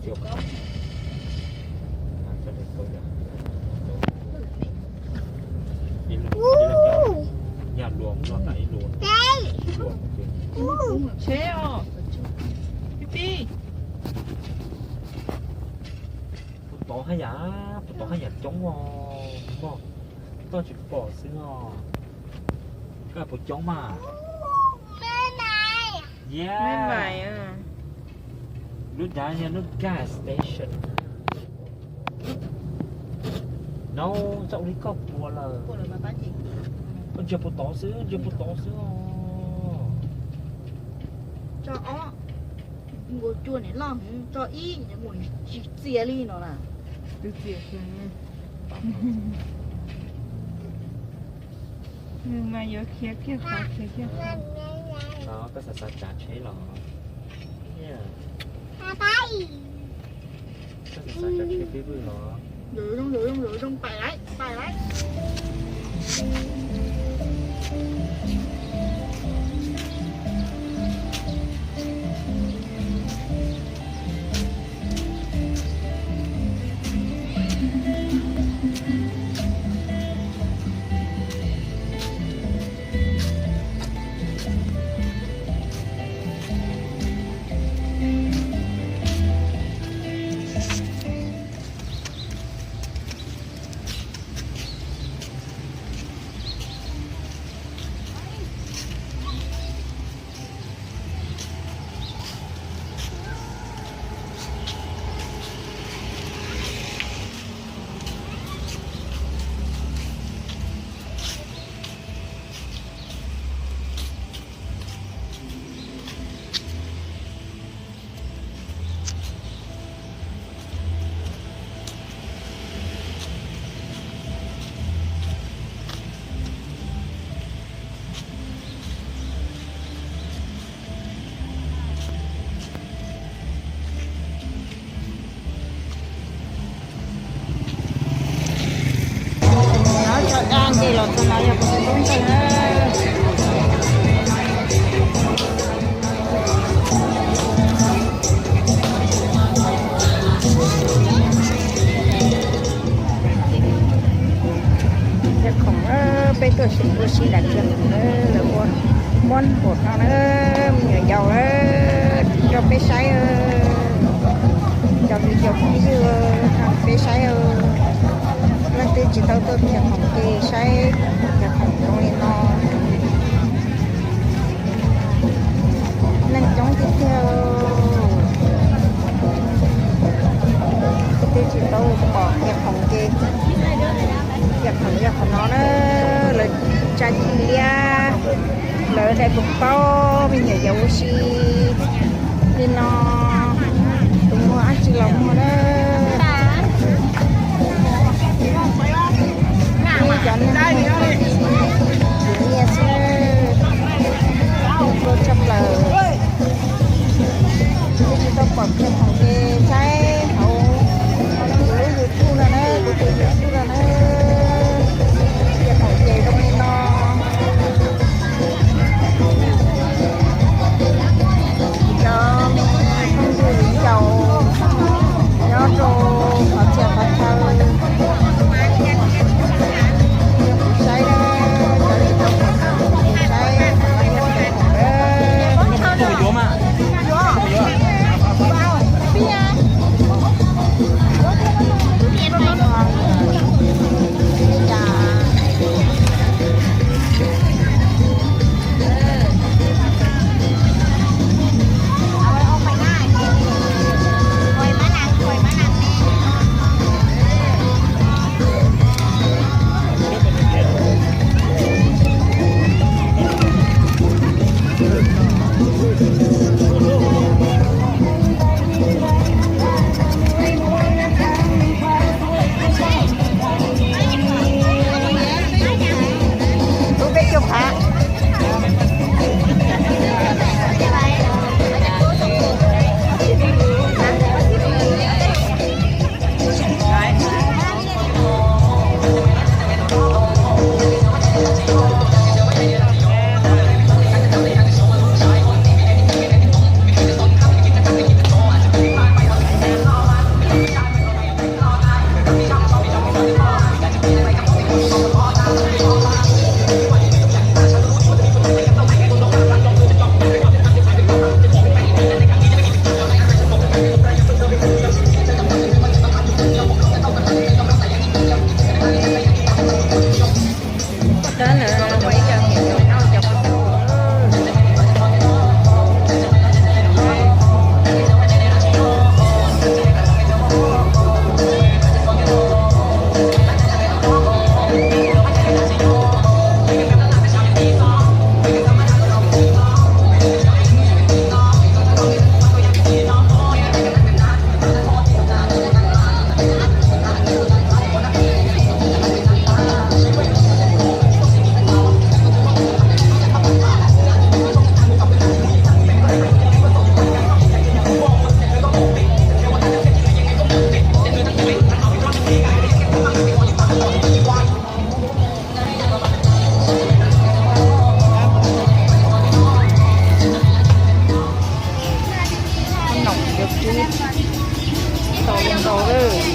Ib lub, ib lub, nyaj luas no tas ib lub, ib lub. Tsheb os, pib pib. Puas tod haj yam, puas tod haj yam coob os mog, koj tsis pom xwb os. Koj puas coob mas? Yeah. Lub dav yog lub gas station. No, txoj ua li koj puas lawm. Koj ntsia puas tod xwb, ntsia puas tod xwb os. Tso ob, nkaus cua niam loj, tso ib, nws mus tsis txias li no na. Twb txias xwb. Nws mas yuav khiav kiag qhov khiav kiag qhov. Koj xav xav tsav tsheb los? Koj xav xav tsav tsheb pib vwj los? Zoo, zoo, zoo, zoo, pais lawm, pais lawm. Nov tso dab ntse los txog no yog kuv tus tub ntxawg na. Cov khoom, peb tuaj sim ua si nram cov khoom na, lawv ua muab npaum no na, me nyuam yaus na, rau peb saib, cov viv ncaus phooj ywg, rau peb saib, leej twg tsis tau tuaj kiag khoom ces saib cov khoom zoo li no. Neeg coob tiag tiag. Leej twg tsis tau pom kiag khoom ces, kiag khoom yog qhov no na, lawv tsa cig liab, lawv daim pus paub, me nyuam yaus ua si li no, tus muag dab tsi los muag na. Ib cov neeg nyias xwb, ua tshaj plaws. Twb tsis tau pom kiag khoom ces saib hauv kuv lub YouTube no na, kuv tus YouTube no na, kiag khoom ces zoo li no. Cov me phooj ywg viv ncaus nyob rau qhov txhia qhov chaw, kuv saib na, cov viv ncaus kuv saib, kuv saib. Noom cov kub tau ntau lawm.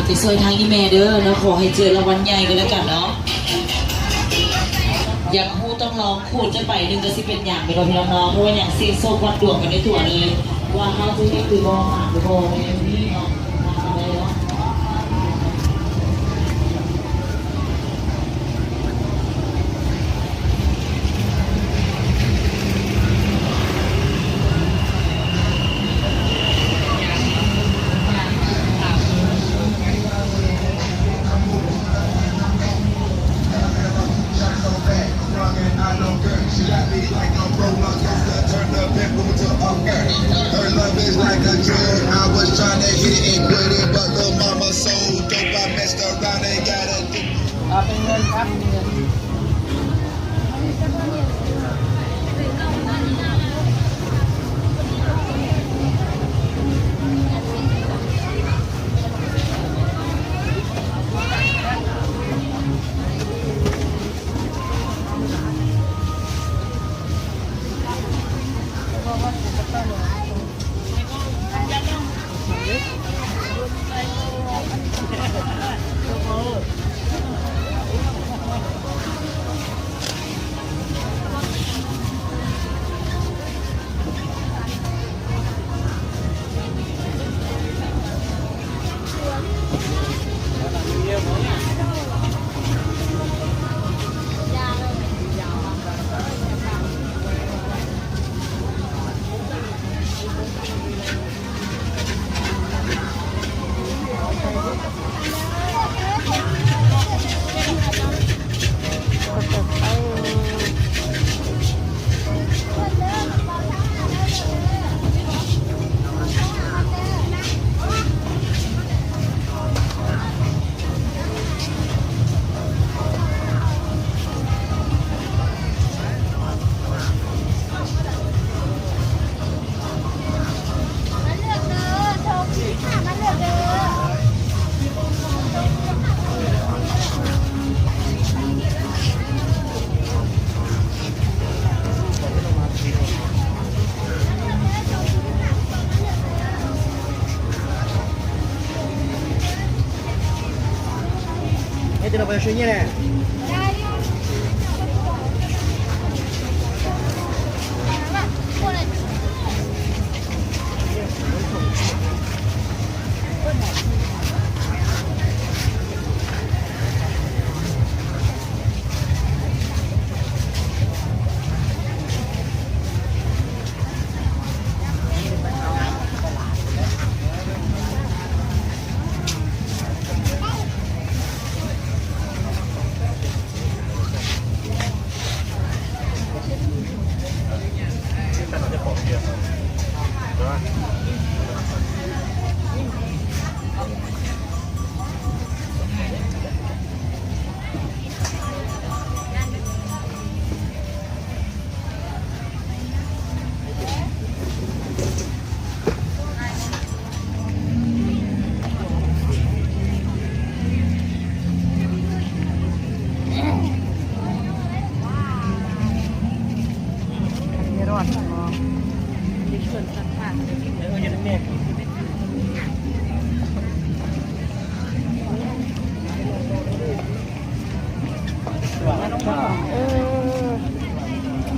Ces xoj thab ib me dab no qhov hais tias las vas nyais ko lab kam no. Yam hu tau los khu caj paim nws ka xij pes nyam me rau phi los no,เพราะว่าอย่างสิ้นโซ่ควันดวงกันในตัวเลย ว่าเขาจะให้คือมองหาหรือมองในนี้เนาะ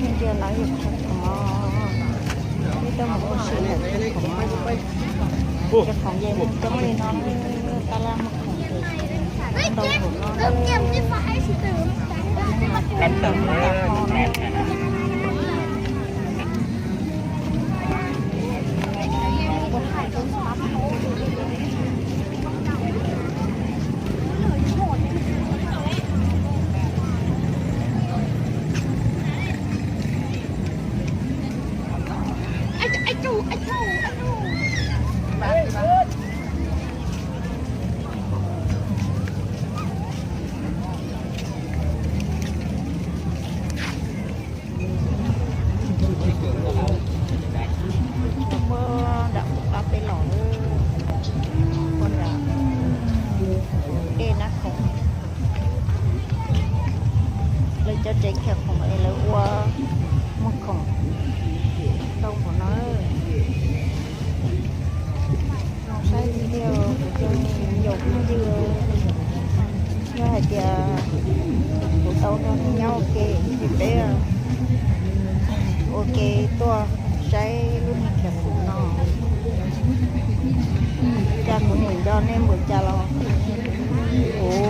Ntsia lawv yog qhov, ib tug mus ua si lawm, qhov, cov khoom yog coob li no, tab laj muag khoom ntau hauv no. Muab nram kuv pab peb los, ua nram dej nab khoom, lawv cov tsev khaws khoom es lawv ua muag khoom ntau npaum no. Saib lub niag thiab kuv no, cas kuv nim nco nej npaum cas los kuv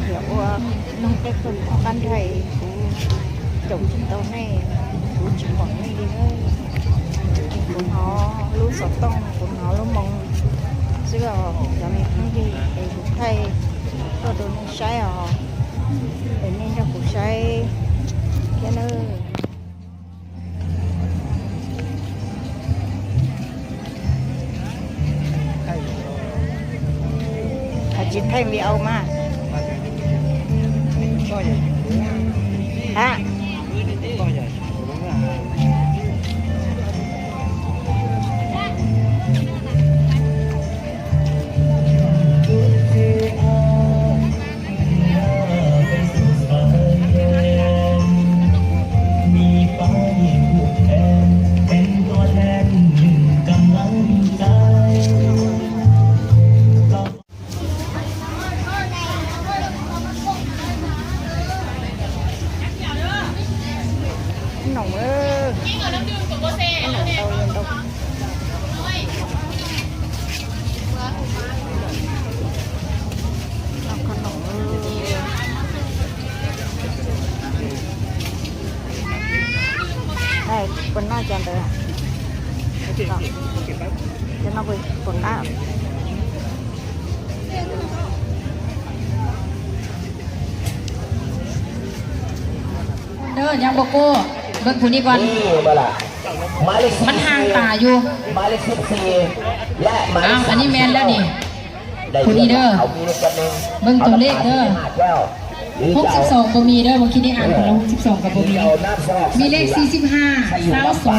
thiab ua noog tej qhov qab nrhais kuv caum tsis tau nej, kuv tsis pom nej li. Kuv hnov lub xov tooj, kuv hnov lub moo xwb os cov me phooj ywg, es kuv thaij tuaj rau nej saib os, es nej nrog kuv saib thiab nawb. Tsis thaij video mas. Ha. Noo, noo tau li ntau. Puas noj cov ntawd? Cov no puas qab? Npau koj, npau koj, npau koj, mas haang tas yus. Anij men lawm ni. Tus ni dawb, npau tus lej dawb, hub sib xoos puas mis dawb, mus khi dej as puas los hub sib xoos kom puas mis. Mis lej xis xib has, xaub xoos,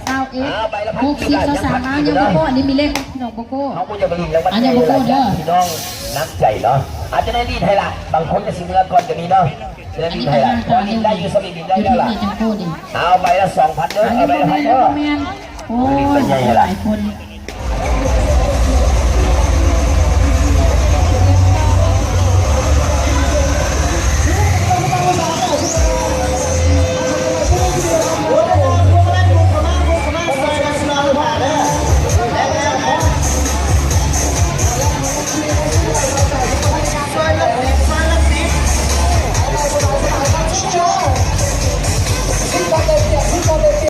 xaub eb, hub sib xaub xav na, nyob npau koj, anij mis lej npau koj, npau koj dawb. Anij men haang tas yus, tus ni cov koj ni. Anij men, ua, lais kua.